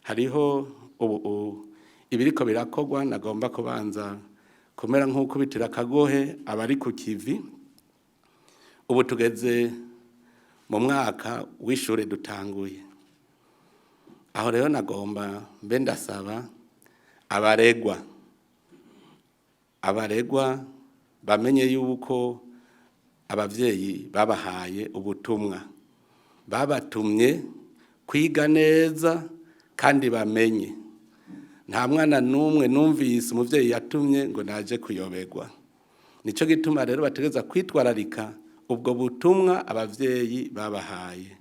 Hariho ubu ibiriko birakorwa, nagomba kubanza kumera nk'ukubitira akagohe abari ku kivi. Ubu tugeze mu mwaka w'ishure dutanguye. Aho rero nagomba mbe ndasaba abaregwa bamenye yuko abavyeyi babahaye ubutumwa, babatumye kwiga neza kandi bamenye. Nta mwana n'umwe numvise umuvyeyi yatumye ngo naje kuyoberwa. Nico gituma rero bategereza kwitwararika ubwo butumwa abavyeyi babahaye.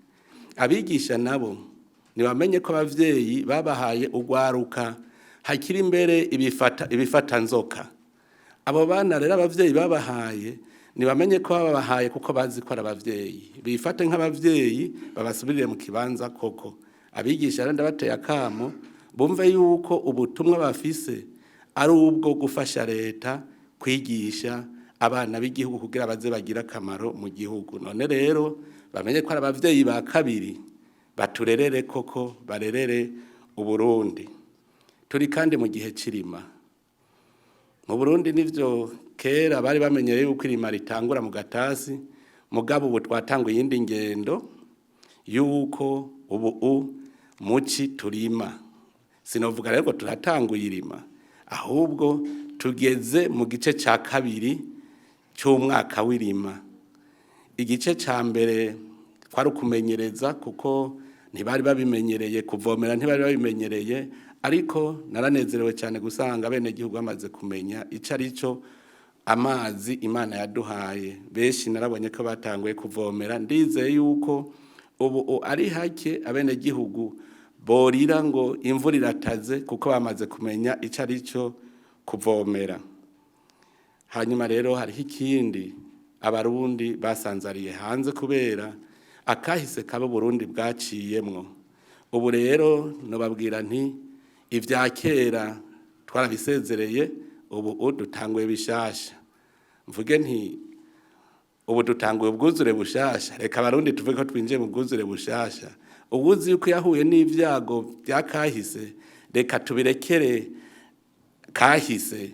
Abigisha nabo ntibamenye ko abavyeyi babahaye urwaruka hakiri imbere ibifata ibifatanzoka. Abo bana rero abavyeyi babahaye, ntibamenye ko babahaye kuko bazi ko ari abavyeyi, bifate nk'abavyeyi, babasubirire mu kibanza koko. Abigisha rero ndabateye akamo, bumve yuko ubutumwa bafise ari ubwo gufasha leta kwigisha abana b'igihugu kugira baze bagire akamaro mu gihugu. None rero bamenye ko ari abavyeyi ba kabiri, baturerere koko, barerere Uburundi. Turi kandi mu gihe c'irima mu Burundi. Nivyo, kera bari bamenyereye yuko irima ritangura mu gatasi, mugabo ubu twatanguye iyindi ngendo yuko ubu muci turima. Sinovuga rero ko turatanguye irima, ahubwo tugeze mu gice ca kabiri c'umwaka w'irima. Igice ca mbere kwari ukumenyereza, kuko ntibari babimenyereye kuvomera, ntibari babimenyereye. Ariko naranezerewe cyane gusanga abenegihugu bamaze kumenya ico ari cyo amazi Imana yaduhaye. Benshi narabonye ko batanguye kuvomera. Ndizeye yuko ubu ari hake abenegihugu borira ngo imvura irataze, kuko bamaze kumenya ico ari cyo kuvomera. Hanyuma rero hariho ikindi: Abarundi basanzariye hanze kubera akahise kaba Burundi bwaciyemwo. Ubu rero nobabwira nti ibya kera twarabisezereye, ubu dutanguye bishasha. Mvuge nti ubu dutanguye ubwuzure bushasha. Reka Abarundi tuvuge ko twinjiye mu bwuzure bushasha. Ubuzi yuko yahuye n'ibyago bya kahise, reka tubirekere kahise,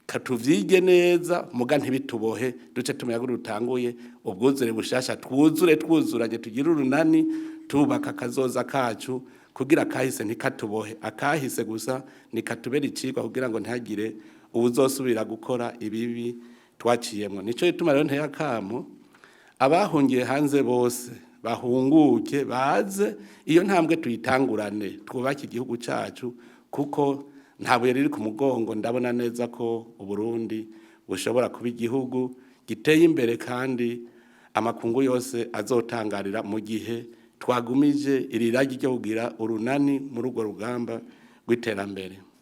katuvyige neza, muga ntibitubohe. Duce tumenya ko dutanguye ubwuzure bushasha, twuzure twuzuranye, tugire urunani, tubaka akazoza kacu, kugira akahise ntikatubohe. Akahise gusa nikatubera icigwa kugira ngo ntihagire uwuzosubira gukora ibibi twaciyemwo. Nico gituma rero nteye akamo abahungiye hanze bose, bahunguke baze iyo ntambwe tuyitangurane, twubake igihugu cacu, kuko nta buye riri ku mugongo. Ndabona neza ko Uburundi bushobora kuba igihugu giteye imbere kandi amakungu yose azotangarira, mu gihe twagumije iri ragi ryo kugira urunani muri urwo rugamba rw'iterambere.